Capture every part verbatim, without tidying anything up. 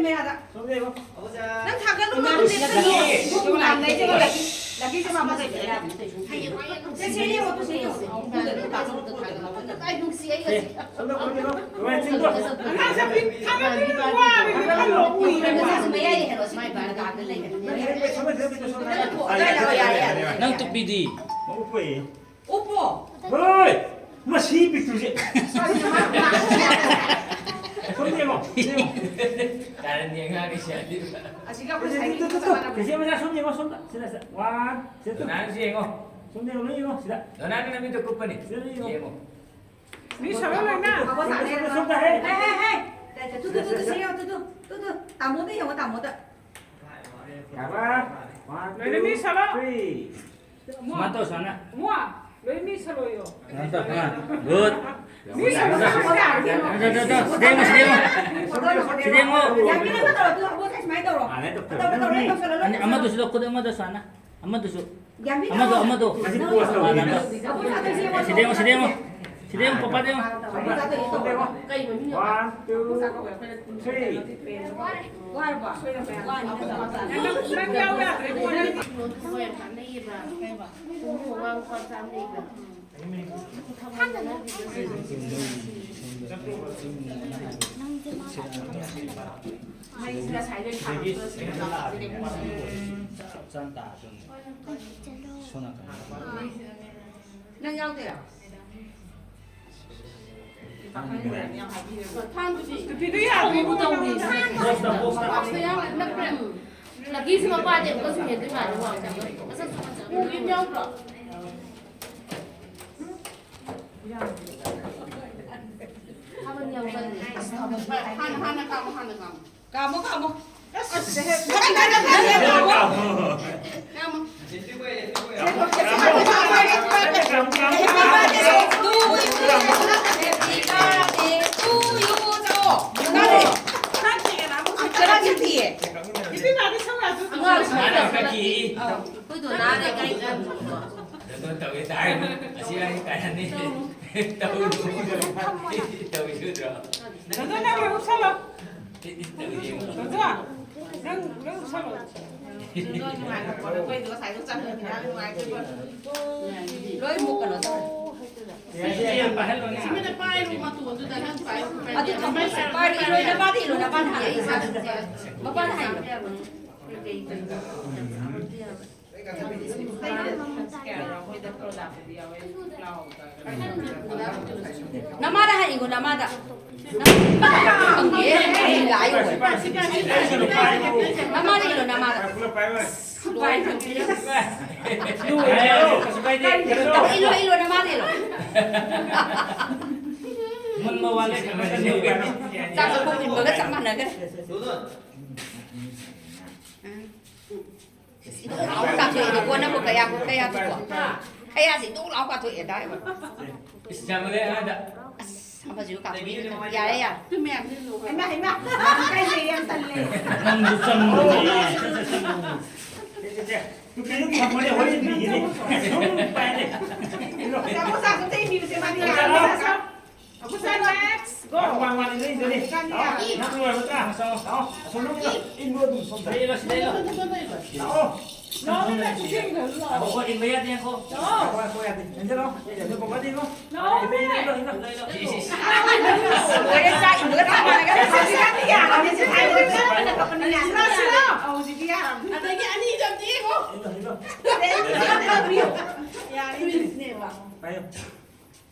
ꯃꯌꯥꯗ꯫ ꯅꯪ ꯊꯥꯡꯒꯠꯂꯨ, ꯅꯪ ꯂꯦꯞꯁꯜꯂꯨ꯫ ꯂꯛꯀꯤ꯫ ꯂꯛꯀꯤꯁꯦ ꯃꯥ ꯃꯁꯛ ꯐꯖꯩ ꯍꯥꯏꯕꯅꯤ꯫ ꯁꯦ, ꯁꯦ ꯌꯦꯡꯉꯣ, ꯇꯨ ꯁꯦ ꯌꯦꯡꯉꯣ꯫ ꯑꯩ ꯅꯨꯡꯁꯤ, ꯑꯩ ꯉꯁꯤ꯫ ꯑꯉꯥꯡ ꯁꯥꯕꯤ, ꯊꯥꯡꯒꯠꯄꯤꯌꯨ, ꯋꯥꯔꯦ꯫ ꯃꯁꯛꯁꯨ ꯃꯌꯥꯏꯗ ꯍꯦꯜꯂꯣ, ꯁꯤ ꯃꯥꯏ ꯕꯥꯔ ꯀꯥꯗ ꯂꯩ꯫ ꯅꯪ ꯇꯨꯞꯄꯤꯗꯤ? ꯎꯞꯄꯣ꯫ ꯍꯣꯏ! ꯃꯁꯤ ꯄꯤꯛꯇ꯭ꯔꯨꯁꯦ꯫ ꯁꯣꯝꯗ ꯌꯦꯡꯉꯣ, ꯁꯤꯗ ꯌꯦꯡꯉꯣ꯫ ꯀꯥꯔꯟꯒꯤ ꯑꯉꯥꯡꯅꯤ ꯁꯤ ꯑꯅꯤꯗꯨ꯫ ꯑꯁꯤꯒ ꯑꯩꯈꯣꯏ ꯁꯥꯏꯒꯤ ꯇꯨ, ꯇꯨ, ꯇꯨ, ꯆꯞ ꯃꯥꯟꯅꯕ꯫ ꯆꯦꯆꯦ ꯃꯆꯥ ꯁꯣꯝꯗ ꯌꯦꯡꯉꯣ, ꯁꯣꯝꯗ꯫ ꯁꯤꯗ, ꯁꯤꯗ꯫ ꯋꯥꯟ, ꯁꯤꯗ ꯇꯨ꯫ ꯗꯣꯅꯥꯁꯨ ꯌꯦꯡꯉꯣ꯫ ꯁꯣꯝꯗ ꯌꯦꯡꯉꯣ, ꯂꯣꯏ ꯌꯦꯡꯉꯣ, ꯁꯤꯗ꯫ ꯗꯣꯅꯥꯅ ꯅꯃꯤꯠꯇꯣ ꯀꯨꯞꯄꯅꯤ꯫ ꯁꯤꯗ ꯌꯦꯡꯉꯣ꯫ ꯌꯦꯡꯉꯣ꯫ ꯃꯤ ꯁꯣꯝꯗ, ꯁꯣꯝꯗ, ꯁꯣꯝꯗ, ꯁꯣꯝꯗ, ꯍꯦ꯫ ꯍꯦ, ꯍꯦ, ꯍꯦ꯫ ꯇꯨ, ꯇꯨ, ꯇꯨ, ꯇꯨ, ꯁꯤ ꯌꯦꯡꯉꯣ, ꯇꯨ, ꯇꯨ, ꯇꯨ, ꯇꯨ꯫ ꯇꯥꯃꯣꯗ ꯌꯦꯡꯉꯣ, ꯇꯥꯃꯣꯗ꯫ ꯀꯥꯕ꯫ ꯋꯥꯟ, ꯂꯣꯏꯅ ꯇꯨ, ꯃꯤ ꯁꯣꯝꯗ꯫ ꯊ꯭ꯔꯤ꯫ ꯁꯨꯃꯥꯏꯅ ꯇꯧ, ꯁꯨꯃꯥꯏꯅ꯫ ꯏꯕꯨꯡꯉꯣ, ꯂꯣꯏ ꯃꯤ ꯁꯥꯂꯣꯏꯌꯣ꯫ ꯁꯨꯃꯥꯏꯅ ꯇꯧ, ꯁꯨꯃꯥꯏꯅ꯫ ꯒꯨꯗ꯫ ꯃꯤ ꯁꯥꯂꯣꯏ꯫ ꯇꯧ, ꯇꯧ, ꯇꯧ꯫ ꯁꯤꯗ ꯌꯦꯡꯉꯣ, ꯁꯤꯗ ꯌꯦꯡꯉꯣ꯫ ꯁꯤꯗ ꯌꯦꯡꯉꯣ꯫ ꯌꯥꯝ ꯃꯤꯅ ꯑꯃ ꯇꯧꯔꯣ, ꯑꯗꯨ ꯑꯕꯣꯛ ꯁꯥꯏ ꯁꯨꯃꯥꯏꯅ ꯇꯧꯔꯣ꯫ ꯃꯥꯅꯦ, ꯇꯧ, ꯇꯧ꯫ ꯇꯧꯔꯣ, ꯇꯧꯔꯣ, ꯇꯧꯁꯜꯂꯣ, ꯑꯅꯤ, ꯇꯧꯁꯜꯂꯣ꯫ ꯑꯃꯗꯨꯁꯨ ꯂꯧ, ꯈꯨꯠ ꯑꯃꯗ ꯁꯨꯃꯥꯏꯅ꯫ ꯑꯃꯗꯨꯁꯨ꯫ ꯌꯥꯝ ꯃꯤꯅ ꯑꯃꯗꯣ, ꯑꯃꯗꯣ꯫ ꯃꯁꯤ ꯄꯣꯁ ꯇꯧꯕꯤꯅꯦ꯫ ꯑꯕꯣꯛ ꯁꯥꯏ ꯌꯦꯡꯉꯣ꯫ ꯁꯤꯗ ꯌꯦꯡꯉꯣ, ꯁꯤꯗ ꯌꯦꯡꯉꯣ꯫ ꯁꯤꯗ ꯌꯦꯡꯉꯣ, ꯄꯄꯥꯗ ꯌꯦꯡꯉꯣ꯫ ꯑꯕꯣꯛ ꯁꯥꯏ ꯇꯧꯔꯣ꯫ ꯀꯩ ꯃꯃꯤꯡꯅꯣ? One, two, three. ꯋꯥꯔꯕꯣ? ꯅꯪ, ꯅꯪ ꯌꯥꯎ ꯌꯥꯗ꯭ꯔꯦ, ꯏꯕꯨꯡꯉꯣ, ꯅꯪ꯫ ꯍꯣꯏ, ꯌꯥꯝ ꯀꯥꯟꯅꯩꯌꯦꯕ꯫ ꯈꯣꯡꯎꯞ ꯑꯉꯥꯡ ꯂꯨꯄꯥ ꯆꯥꯝꯃ ꯂꯩꯕ꯫ ꯃꯩꯁꯤꯅ ꯁꯥꯏꯗꯩ ꯊꯥꯟꯕ꯫ ꯆꯞ ꯆꯥꯅ ꯇꯥꯗꯣꯏꯅꯦ꯫ ꯁꯣꯝ ꯅꯥꯀꯟꯗ꯫ ꯅꯪ ꯌꯥꯎꯗꯣꯏꯔꯣ? ꯊꯥꯡꯗꯨꯗꯤ? ꯅꯨꯄꯤꯗꯨ ꯌꯥꯗ꯭ꯔꯦ꯫ ꯕꯣꯛꯁꯇ, ꯕꯣꯛꯁꯇ꯫ ꯕꯣꯛꯁꯇ ꯌꯥꯎꯔꯦ, ꯅꯛꯈ꯭ꯔꯦ꯫ ꯂꯛꯀꯤꯁꯨ ꯃꯄꯥꯗꯤ ꯑꯃꯨꯛꯀꯁꯨ ꯍꯦꯟꯗꯣꯏ ꯃꯥꯜꯂꯦ, ꯋꯥꯡ ꯆꯥꯎꯕ꯫ ꯃꯁꯛꯁꯨ ꯐꯖꯕ꯫ ꯎ, ꯌꯨꯝ ꯌꯥꯎꯗ꯭ꯔꯣ? ꯊꯥꯕꯜ ꯌꯥꯎꯕ꯫ ꯍꯥꯟꯅ, ꯍꯥꯟꯅ ꯀꯥꯝꯃꯣ, ꯍꯥꯟꯅ ꯀꯥꯝꯃꯣ꯫ ꯀꯥꯝꯃꯣ, ꯀꯥꯝꯃꯣ꯫ ꯑꯁ, ꯀꯥꯝꯃꯣ꯫ ꯏꯕꯦꯝꯃꯒꯤ ꯁꯝ ꯌꯥꯗ꯭ꯔꯣ? ꯑꯉꯥꯡ ꯁꯝ ꯌꯥꯗ꯭ꯔꯣ? ꯑꯩꯈꯣꯏ ꯗꯣꯅꯥ ꯂꯩꯀꯥꯏꯒꯤ ꯑꯉꯥꯡꯗꯣ꯫ ꯀꯩꯅꯣ ꯇꯧꯋꯦ ꯇꯥꯏ꯫ ꯑꯁꯤ ꯑꯩ ꯇꯥꯏꯔꯅꯤ꯫ ꯇꯧ-, ꯇꯧꯏ ꯁꯨꯗ꯭ꯔꯣ? ꯗꯣꯅꯥ, ꯅꯪ ꯎꯞꯁꯜꯂꯣ꯫ ꯅꯪ, ꯅꯪ ꯁꯥꯟꯅꯧ꯫ ꯅꯣꯏ ꯅꯨꯡꯉꯥꯏꯔꯛꯄ꯭ꯔꯣ? ꯑꯩꯈꯣꯏꯗꯣ ꯉꯁꯥꯏꯗꯣ ꯆꯪꯉꯨꯕꯅꯤꯅ ꯅꯨꯡꯉꯥꯏꯇꯦꯕ꯫ ꯂꯣꯏ ꯃꯨꯛ ꯀꯩꯅꯣ ꯇꯧꯔꯦ꯫ ꯁꯤꯃꯅ ꯄꯥꯏꯔꯣ, ꯃꯇꯣꯟꯗꯨꯗ ꯅꯪ ꯄꯥꯏꯔꯣ꯫ ꯑꯗꯨ ꯊꯝꯃꯣ, ꯄꯥꯏꯔꯣ, ꯏꯜꯂꯣ, ꯅꯄꯥꯗ ꯏꯜꯂꯣ, ꯅꯄꯥꯗ ꯍꯥꯏꯌꯣ, ꯏꯁꯥꯗ꯫ ꯃꯄꯥꯗ ꯍꯥꯏꯌꯣ꯫ ꯅꯃꯥꯗ ꯍꯥꯏ, ꯏꯒꯣ, ꯅꯃꯥꯗ꯫ ꯅꯃꯥꯗ ꯍꯥꯏ, ꯏꯒꯣ, ꯅꯃꯥꯗ꯫ ꯅꯃꯥꯗ ꯏꯜꯂꯣ, ꯅꯃꯥꯗ꯫ ꯏꯜꯂꯣ, ꯏꯜꯂꯣ, ꯅꯃꯥꯗ ꯏꯜꯂꯣ꯫ ꯆꯥꯛ ꯆꯥꯐꯝ ꯏꯟꯕꯒ ꯆꯞ ꯃꯥꯟꯅꯈ꯭ꯔꯦ꯫ ꯏꯗꯣꯛ ꯂꯥꯎ ꯀꯥꯊꯣꯛꯑꯦ, ꯀꯣꯟꯅꯕꯨ ꯀꯌꯥ, ꯀꯌꯥ ꯄꯤꯕ? ꯀꯌꯥꯁꯦ ꯏꯗꯣꯛ ꯂꯥꯎ ꯀꯥꯊꯣꯛꯑꯦ, ꯑꯗꯥꯏꯕ꯫ ꯏꯁ, ꯌꯥꯝꯃꯜꯂꯦ, ꯑꯗ꯫ ꯑꯁ, ꯑꯃꯁꯤꯁꯨ ꯀꯥꯊꯣꯛꯑꯦ꯫ ꯌꯥꯔꯦ, ꯌꯥꯔꯦ꯫ ꯍꯩꯃꯥ, ꯍꯩꯃꯥ, ꯀꯩꯁꯦ ꯌꯥꯝ ꯇꯜꯂꯦ꯫ ꯅꯪꯁꯨ ꯆꯪꯉꯨꯅꯦ꯫ ꯁꯦ, ꯁꯦ, ꯁꯦ, ꯁꯦ꯫ ꯇꯨ ꯀꯩꯅꯣ ꯊꯝꯃꯣꯅꯦ, ꯍꯣꯔꯦꯟ ꯄꯤꯒꯦꯅꯦ꯫ ꯁꯨꯝ ꯄꯥꯏꯅꯦ꯫ ꯇꯥꯃꯣ ꯆꯥꯁꯨ ꯑꯝꯇ ꯏꯟꯕꯤꯌꯨꯁꯦ, ꯃꯥꯗꯤ ꯌꯥꯔꯦ꯫ ꯑꯩꯈꯣꯏ ꯁꯥꯏ next, go. ꯋꯥꯡ ꯋꯥꯡ ꯏꯟꯗꯣꯏ ꯏꯟꯗꯣꯏꯅꯦ꯫ ꯂꯥꯛꯑꯣ, ꯅꯪ ꯂꯣꯏꯔꯕ ꯅꯠꯇ꯭ꯔꯥ? ꯂꯥꯛꯑꯣ, ꯑꯁꯣꯝꯗ ꯏꯜꯂꯣ ꯑꯗꯨꯝ ꯁꯣꯝꯗ꯫ ꯂꯩꯔꯣ, ꯁꯤꯗ ꯂꯩꯔꯣ꯫ ꯂꯥꯛꯑꯣ꯫ ꯂꯥꯛꯑꯣ, ꯂꯥꯛꯑꯣ, ꯂꯥꯛꯑꯣ꯫ ꯉꯥꯏꯈꯣ, ꯏꯟꯕ ꯌꯥꯗꯦ, ꯉꯥꯏꯈꯣ꯫ ꯂꯥꯛꯑꯣ꯫ ꯉꯥꯏꯈꯣ, ꯉꯥꯏꯈꯣ, ꯌꯥꯗꯦ꯫ ꯏꯟꯖꯜꯂꯣ꯫ ꯏꯟꯖꯜꯂꯣ, ꯕꯕꯥꯗꯤ ꯏꯜꯂꯣ꯫ ꯂꯥꯛꯑꯣ꯫ ꯏꯟꯕ ꯌꯥꯗꯦ, ꯏꯜꯂꯣ, ꯏꯜꯂꯣ, ꯏꯜꯂꯣ꯫ ꯏꯁ, ꯏꯁ, ꯏꯁ꯫ ꯂꯣꯏꯔꯦ, ꯆꯥꯛ ꯏꯟꯕꯒ ꯆꯞ ꯃꯥꯟꯅꯒ꯭ꯔꯦ꯫ ꯍꯧꯖꯤꯛꯇꯤ ꯌꯥꯔꯕꯅꯦ꯫ ꯁꯤꯜꯂꯣ, ꯁꯤꯜꯂꯣ꯫ ꯍꯧꯖꯤꯛꯇꯤ ꯌꯥꯔꯕꯅꯦ꯫ ꯑꯗꯒꯤ ꯑꯅꯤꯗꯣ ꯑꯝꯇ ꯌꯦꯡꯉꯣ꯫ ꯏꯜꯂꯣ, ꯏꯜꯂꯣ꯫ ꯌꯥꯔꯦ, ꯏꯟꯕꯅꯦꯕ꯫ ꯄꯥꯏꯌꯣ꯫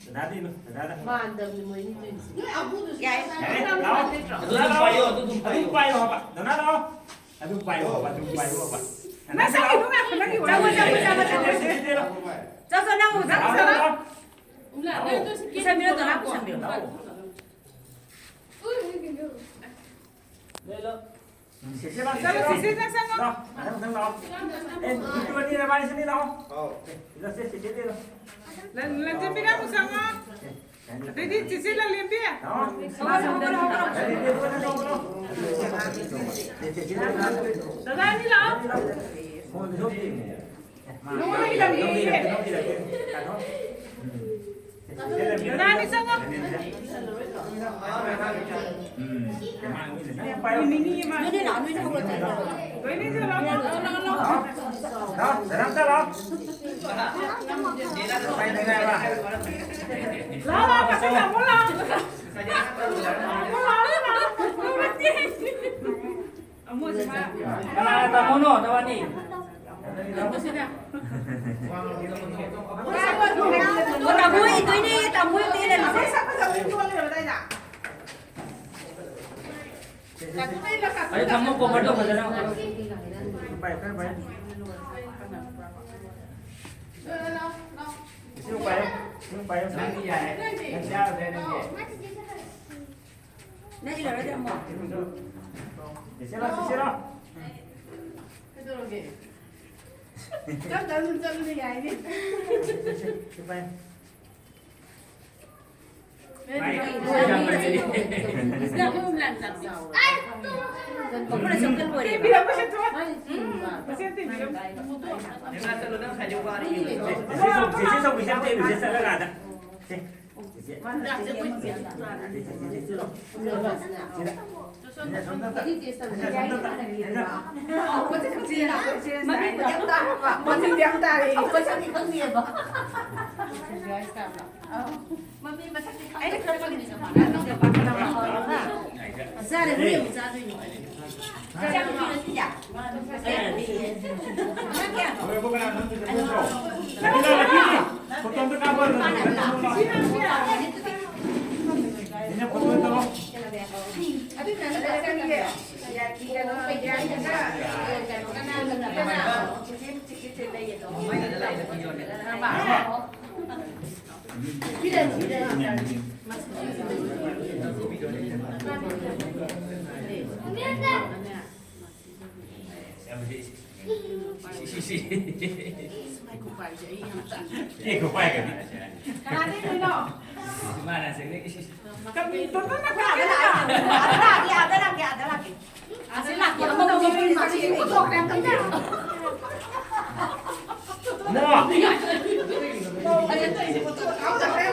ꯗꯗꯥꯗ ꯏꯜꯂꯨ, ꯗꯗꯥꯗ꯫ ꯃꯥꯟꯗꯕꯅꯤ ꯃꯣꯏ ꯑꯅꯤ ꯇꯧꯔꯤꯁꯦ꯫ ꯅꯣꯏ ꯑꯕꯨꯗꯨꯁꯨ ꯌꯥꯏ꯫ ꯌꯥꯔꯦ, ꯂꯥꯛꯑꯣ꯫ ꯑꯗꯨ ꯑꯗꯨꯝ ꯄꯥꯏꯌꯣ, ꯑꯗꯨ ꯑꯗꯨꯝ ꯄꯥꯏꯌꯣ꯫ ꯑꯗꯨꯝ ꯄꯥꯏꯌꯣ ꯍꯥꯏꯕ꯫ ꯗꯗꯥ ꯂꯥꯛꯑꯣ꯫ ꯑꯗꯨꯝ ꯄꯥꯏꯌꯣ ꯍꯥꯏꯕ꯫ ꯗꯗꯥ ꯅꯪ ꯂꯥꯛꯑꯣ꯫ ꯁꯪꯒꯤꯗꯨ ꯉꯥꯏꯈꯣ, ꯅꯪꯒꯤ ꯆꯪꯉꯣ, ꯆꯪꯉꯣ, ꯆꯪꯉꯣ, ꯆꯪꯉꯣ꯫ ꯁꯤꯗꯤ ꯂꯥꯛꯑꯣ꯫ ꯆꯪꯉꯣ, ꯆꯪꯉꯣ, ꯆꯪꯉꯣ, ꯂꯥꯛꯑꯣ, ꯆꯪꯉꯣ꯫ ꯂꯥꯛꯑꯣ꯫ ꯄꯨꯁꯟꯕꯤꯔꯣ, ꯗꯗꯥ ꯄꯨꯁꯟꯕꯤꯔꯣ꯫ ꯂꯥꯛꯑꯣ꯫ ꯂꯩ ꯂꯥꯛꯑꯣ꯫ ꯆꯦꯆꯦ ꯂꯥꯛꯑꯣ, ꯆꯠꯂꯣ, ꯆꯦꯆꯦ ꯆꯦꯆꯦ ꯆꯪꯉꯣ꯫ ꯂꯥꯛꯑꯣ, ꯃꯊꯪ, ꯃꯊꯪ ꯂꯥꯛꯑꯣ꯫ ꯑꯦ, ꯅꯨꯄꯤ ꯑꯅꯤ ꯅꯕꯥꯅꯤꯁꯨꯅꯤ ꯂꯥꯛꯑꯣ꯫ ꯑꯦ, ꯁꯤꯗ ꯆꯦ, ꯆꯦꯆꯦ ꯂꯩꯔꯣ꯫ ꯂꯟ-, ꯂꯟꯖꯦꯟꯕꯤꯔ ꯑꯃꯨꯛ ꯆꯪꯉꯣ꯫ ꯑꯦ, ꯑꯗꯩꯗꯤ ꯆꯦꯆꯦ ꯂꯟꯂꯦꯝꯕꯤ꯫ ꯂꯥꯛꯑꯣ꯫ ꯂꯟꯂꯦꯝꯕꯤ, ꯂꯥꯛꯑꯣ, ꯂꯥꯛꯑꯣ꯫ ꯆꯦ, ꯆꯦ, ꯆꯦ ꯂꯥꯛꯑꯣ꯫ ꯗꯗꯥ ꯑꯅꯤ ꯂꯥꯛꯑꯣ꯫ ꯅꯉꯣꯟꯗꯒꯤ ꯂꯝ ꯍꯦꯜꯂꯤꯅꯦ꯫ ꯂꯥꯛꯑꯣ꯫ ꯅꯅꯥꯅꯤ ꯆꯪꯉꯣ꯫ ꯎꯝ꯫ ꯅꯣꯏꯅꯤ ꯂꯥꯛꯑꯣ, ꯅꯣꯏꯅꯤ ꯍꯧꯒꯠꯂꯣ꯫ ꯅꯣꯏꯅꯤ ꯆꯠꯂꯣ꯫ ꯂꯥꯛꯑꯣ, ꯂꯥꯛꯑꯣ, ꯂꯥꯛꯑꯣ, ꯂꯥꯛꯑꯣ꯫ ꯀꯅꯥꯅ ꯇꯝꯃꯣꯅꯣ ꯅꯕꯥꯅꯤ? ꯑꯣ, ꯇꯥꯃꯣ ꯏꯗꯣꯏꯅꯦ, ꯇꯥꯃꯣ ꯏꯗꯣꯏꯅꯦ꯫ ꯑꯩ ꯊꯝꯃꯣ, cover ꯇꯧ ꯐꯖꯅ꯫ ꯏꯁꯤꯡ ꯄꯥꯏꯌꯨ, ꯏꯁꯤꯡ ꯄꯥꯏꯌꯨ꯫ ꯅꯪꯗꯤ ꯌꯥꯔꯦ, ꯅꯪ ꯆꯥꯔꯨꯔꯦ ꯅꯪꯗꯤ꯫ ꯅꯪ ꯏꯜꯂꯔꯣꯏꯗ꯭ꯔꯥ ꯑꯃꯨꯛ? ꯆꯦꯆꯦꯔꯣ, ꯆꯦꯆꯦꯔꯣ꯫ ꯀꯩꯗꯧꯔꯒꯦ? ꯇꯞ ꯇꯞꯅ ꯆꯠꯂꯨꯅꯦ, ꯌꯥꯏꯅꯦ꯫ ꯁꯤ ꯄꯥꯏ꯫ ꯄꯥꯏ꯫ ꯁꯤꯗ ꯑꯩꯈꯣꯏ ꯃꯌꯥꯝ ꯆꯠꯁꯤ꯫ ꯑꯩꯈꯣꯏꯅ ꯁꯝꯗ ꯂꯣꯏꯔꯦꯕ꯫ ꯇꯤꯡꯕꯤꯔꯝꯃꯣ, ꯁꯦ, ꯊꯣꯛꯑꯣ꯫ ꯎꯝ, ꯃꯁꯦ ꯇꯤꯡꯕꯤꯔꯝꯃꯣ꯫ ꯆꯦꯆꯦ ꯆꯧ-, ꯆꯦꯆꯦ ꯆꯧꯀꯤꯁꯦ ꯑꯝꯇ ꯏꯜꯂꯨꯁꯦ, ꯆꯠꯂꯒ ꯑꯥꯗ꯫ ꯁꯦ꯫ ꯀꯦꯛ ꯈꯨꯄꯥꯏ ꯀꯩꯅꯣ? ꯀꯅꯥꯗꯩꯅꯣ? ꯏꯃꯥꯅ ꯁꯦꯡꯅ ꯏꯁ, ꯏꯁ꯫ ꯀꯔꯤ ꯇꯣꯟꯇꯣꯟꯅ ꯀꯥꯗ ꯂꯥꯛꯑꯦ? ꯑꯥꯗ ꯂꯥꯛꯑꯦ, ꯑꯥꯗ ꯂꯥꯛꯀꯦ, ꯑꯥꯗ ꯂꯥꯛꯀꯦ꯫ ꯑꯁꯤ ꯂꯥꯛꯀꯦ, ꯑꯃ ꯂꯧꯒꯦ, ꯃꯁꯤ ꯄꯨꯊꯣꯛꯈ꯭ꯔꯦ, ꯑꯝꯇ ꯌꯦꯡꯉꯣ꯫ ꯅꯣ꯫ ꯑꯗꯨ ꯇꯧꯔꯤꯁꯦ ꯄꯨꯊꯣꯛꯈ꯭ꯔꯦ꯫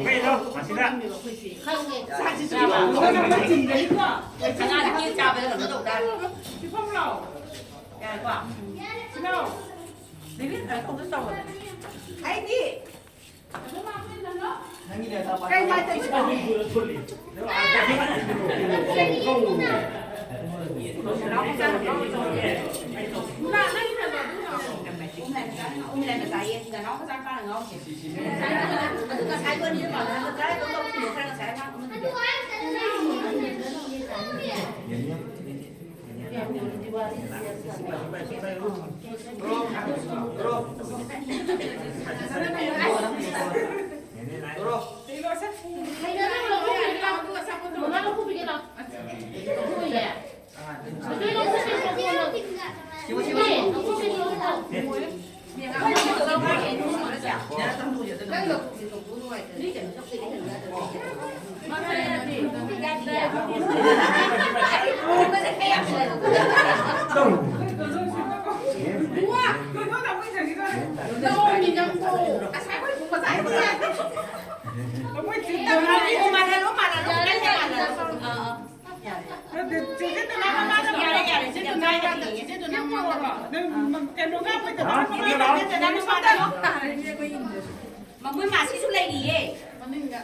ꯀꯩꯅꯣ, ꯃꯁꯤꯗ꯫ ꯌꯥꯔꯦꯀꯣ? ꯁꯤꯅꯧ꯫ ꯕꯦꯕꯤ, ꯀꯩꯅꯣ ꯇꯧꯗꯣꯏ ꯇꯧꯕꯅꯦ꯫ ꯑꯩꯗꯤ ꯀꯩ ꯃꯥꯏ ꯇꯧꯁꯤꯕ? ꯑꯗꯨ ꯉꯁꯥꯏꯗꯣ ꯑꯅꯤꯗꯣ ꯃꯥꯟꯅꯔꯒ ꯈꯔ ꯑꯗꯨꯝ ꯂꯧꯁꯤꯟꯗꯣꯛꯈ꯭ꯔꯦ ꯉꯁꯥꯏ ꯑꯉꯥꯡ ꯑꯃꯗꯨꯗꯤ꯫ ꯅꯠꯇꯦ, ꯆꯦꯆꯦ ꯇꯣꯅꯥ ꯃꯃꯥꯗ ꯌꯥꯔꯦ, ꯌꯥꯔꯦ, ꯆꯦ ꯇꯣꯅꯥ ꯌꯥꯔꯦ, ꯆꯦ ꯇꯣꯅꯥ ꯌꯥꯔꯦ꯫ ꯅꯪ ꯀꯩꯅꯣ ꯉꯥꯡꯕꯩ ꯇꯧꯔ ꯆꯦ ꯇꯣꯅꯥ ꯃꯃꯥꯗ꯫ ꯃꯃꯣꯏ ꯃꯥꯁꯤꯁꯨ ꯂꯩꯔꯤꯌꯦ꯫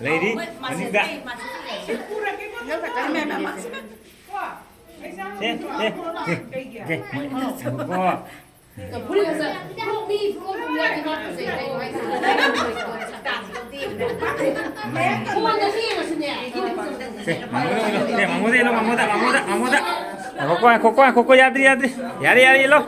ꯂꯩꯔꯤ, ꯃꯣꯏ ꯃꯥꯁꯤ ꯃꯅꯤꯡꯗ꯫ ꯂꯩ, ꯃꯥꯁꯤꯁꯨ ꯂꯩ꯫ ꯄꯨꯔꯛꯀꯦꯀꯣ꯫ ꯅꯪ ꯈꯛꯇꯅꯦ ꯃꯌꯥꯝ ꯃꯥꯁꯤ꯫ ꯀꯣ? ꯑꯩ ꯆꯥ ꯁꯦ, ꯁꯦ, ꯁꯦ, ꯀꯩꯒꯤ? ꯁꯦ, ꯃꯣꯏ ꯉꯥꯏꯈꯣꯀꯣ꯫ ꯁꯦ, ꯃꯥꯃꯣꯗ ꯑꯣꯏꯅ, ꯁꯦ, ꯃꯥꯃꯣꯗ ꯏꯜꯂꯣ, ꯃꯥꯃꯣꯗ, ꯃꯥꯃꯣꯗ, ꯃꯥꯃꯣꯗ꯫ ꯉꯥꯏꯈꯣꯀꯣ, ꯉꯥꯏꯈꯣꯀꯣ, ꯉꯥꯏꯈꯣꯀꯣ, ꯌꯥꯗ꯭ꯔꯤ, ꯌꯥꯗ꯭ꯔꯤ꯫ ꯌꯥꯔꯦ, ꯌꯥꯔꯦ, ꯏꯜꯂꯣ꯫